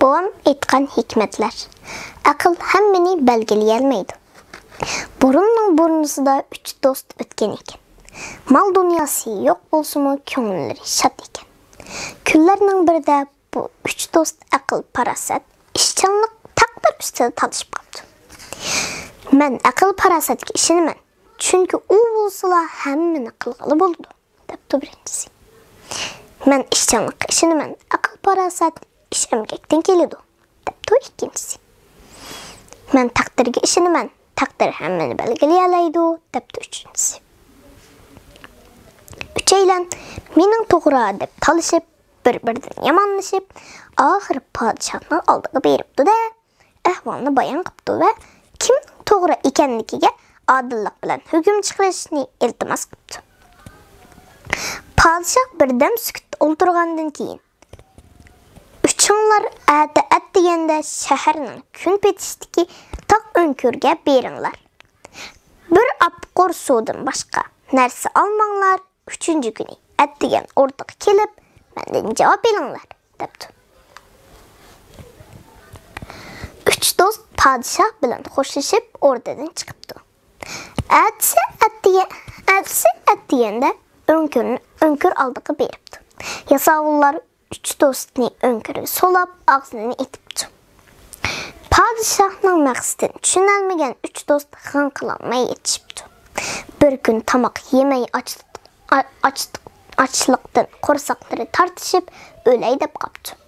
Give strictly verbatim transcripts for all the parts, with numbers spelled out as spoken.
بوۋام ئېيتقان ھېكمەتلەر. ئەقىل ھەممىنى بەلگىلىيەلمەيدۇ. بۇرۇننىڭ بۇرنىسىدا ئۈچ دوست ئۆتكەن ئىكەن. مال دۇنياسى يوق بولسىمۇ، كۆڭۈللىرى شاد ئىكەن. كۈنلەرنىڭ بىرىدە بۇ ئۈچ دوست ئەقىل-پاراسەت، ئىشچانلىق، تەقدىر ئۈستىدە تالىشىپ قاپتۇ. «مەن ئەقىل-پاراسەتكە ئىشىنىمەن، چۈنكى ئۇ بولسىلا ھەممىنى قىلغىلى بولىدۇ» دەپتۇ بىرىنچىسى. «مەن ئىشچانلىققا ئىشىنىمەن، ئەقىل-پاراسەت ئىش ئەمگەكتىن كېلىدۇ» دەپتۇ ئىككىنچىسى. «مەن تەقدىرگە ئىشىنىمەن، تەقدىر ھەممىنى بەلگىلىيەلەيدۇ» دەپتۇ ئۈچىنچىسى. ئۈچەيلەن «مېنىڭ توغرا» دەپ تالىشىپ، بىر-بىرىدىن يامانلىشىپ، ئاخىرى پادىشاھنىڭ ئالدىغا بېرىپتۇ-دە، ئەھۋالنى بايان قىپتۇ ۋە كىمنىڭ توغرا ئىكەنلىكىگە ئادىللىق بىلەن ھۆكۈم چىقىرىشنى ئىلتىماس قىپتۇ. پادىشاھ بىردەم سۈكۈتتە ئولتۇرغاندىن كېيىن، «ئۈچۈڭلار ئەتە ئەتىگەندە شەھەرنىڭ كۈنپېتىشتىكى تاغ ئۆڭكۈرگە بېرىڭلار. بىر ئاپقۇر سۇدىن باشقا نەرسە ئالماڭلار، ئۈچىنچى كۈنى ئەتىگەن ئوردىغا كېلىپ، مەندىن جاۋاب ئېلىڭلار» دەپتۇ. ئۈچ دوست پادىشاھ بىلەن خوشلىشىپ، ئوردىدىن چىقىپتۇ. ئەتىسى ئەتىگە-، ئەتىسى ئەتىگەندە ئۆڭكۈرنى، ئۆڭكۈر ئالدىغا بېرىپتۇ. ياساۋۇللار ئۈچ دوستنى ئۆڭكۈرگە سولاپ، ئاغزىنى ئېتىپتۇ. پادىشاھنىڭ مەقسىتىنى چۈشىنەلمىگەن ئۈچ دوست غىڭ قىلالماي يېتىشىپتۇ. بىر كۈن تاماق يېمەي ئاچلىق-، ئا-، ئاچلىق-، ئاچلىقتىن قورساقلىرى تارتىشىپ، ئۆلەي دەپ قاپتۇ.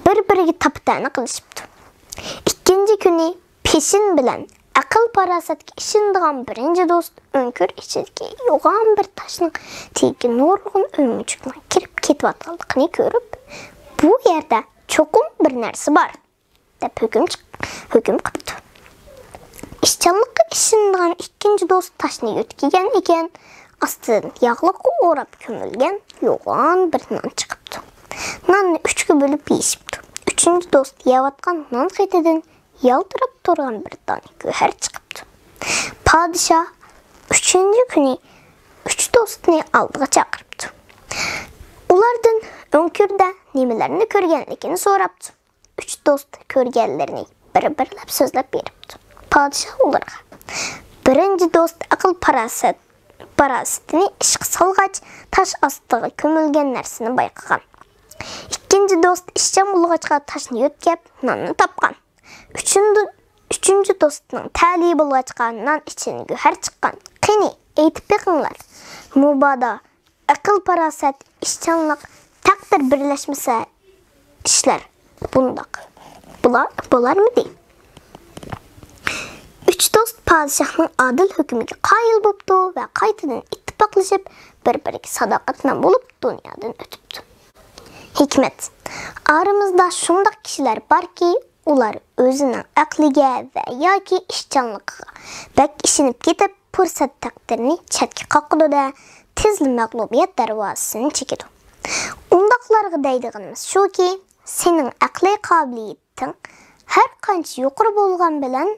بىر-بىرىگە تاپا-تەنە قىلىشىپتۇ. ئىككىنچى كۈنى پېشىن بىلەن ئەقىل-پاراسەتكە ئىشىنىدىغان بىرىنچى دوست ئۆڭكۈر ئىچىدىكى يوغان بىر تاشنىڭ تېگىگە نۇرغۇن ئۆمۈچۈكنىڭ كىرىپ كېتىۋاتقانلىقىنى كۆرۈپ، «بۇ يەردە چوقۇم بىر نەرسە بار» دەپ ھۆكۈم چىق-، ھۆكۈم قىپتۇ. ئىشچانلىققا ئىشىنىدىغان ئىككىنچى دوست تاشنى يۆتكىگەن ئىكەن، ئاستىدىن ياغلىققا ئوراپ كۆمۈلگەن يوغان بىر نان چىقىپتۇ. ناننى ئۈچكە بۆلۈپ يېيىشىپتۇ. ئۈچىنچى دوست يەۋاتقان نان خېتىدىن يالتىراپ تۇرغان بىر دانە گۆھەر چىقىپتۇ. پادىشاھ ئۈچىنچى كۈنى ئۈچ دوستنى ئالدىغا چاقىرىپتۇ. ئۇلاردىن ئۆڭكۈردە نېمىلەرنى كۆرگەنلىكىنى سوراپتۇ. ئۈچ دوست كۆرگەنلىرىنى بىر-بىرلەپ سۆزلەپ بېرىپتۇ. پادىشاھ ئۇلارغا، بىرىنچى دوست ئەقىل-پاراسەت، پاراسىتىنى ئىشقا سالغاچ، تاش ئاستىغا كۆمۈلگەن نەرسىنى بايقىغان. ئىككىنچى دوست ئىشچان بولغاچقا، تاشنى يۆتكەپ، ناننى تاپقان. ئۈچىنچى، ئۈچىنچى دوستنىڭ تەلىيى بولغاچقا، نان ئىچىدىن گۆھەر چىققان. قېنى، ئېيتىپ بېقىڭلار. مۇبادا ئەقىل-پاراسەت، ئىشچانلىق، تەقدىر بىرلەشمىسە، ئىشلار بۇنداق بولا-، بولارمىدى؟ ئۈچ دوست پادىشاھنىڭ ئادىل ھۆكمىگە قايىل بوپتۇ ۋە قايتىدىن ئىتتىپاقلىشىپ، بىر-بىرىگە ساداقەتمەن بولۇپ، دۇنيادىن ئۆتۈپتۇ. ھېكمەت. ئارىمىزدا شۇنداق كىشىلەر باركى، ئۇلار ئۆزىنىڭ ئەقلىگە ۋە ياكى ئىشچانلىقىغا بەك ئىشىنىپ كېتىپ، پۇرسەت تەقدىرنى چەتكە قاقىدۇ-دە، تېزلا مەغلۇبىيەت دەرۋازىسىنى چېكىدۇ. ئۇنداقلارغا دەيدىغىنىمىز شۇكى، سېنىڭ ئەقلىي قابىلىيىتىڭ ھەر قانچە يۇقىرى بولغان بىلەن،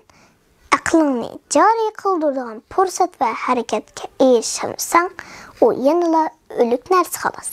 ئەقلىڭنى جارى قىلدۇرىدىغان پۇرسەت ۋە ھەرىكەتكە ئېرىشەلمىسەڭ، ئۇ يەنىلا ئۆلۈك نەرسە، خالاس.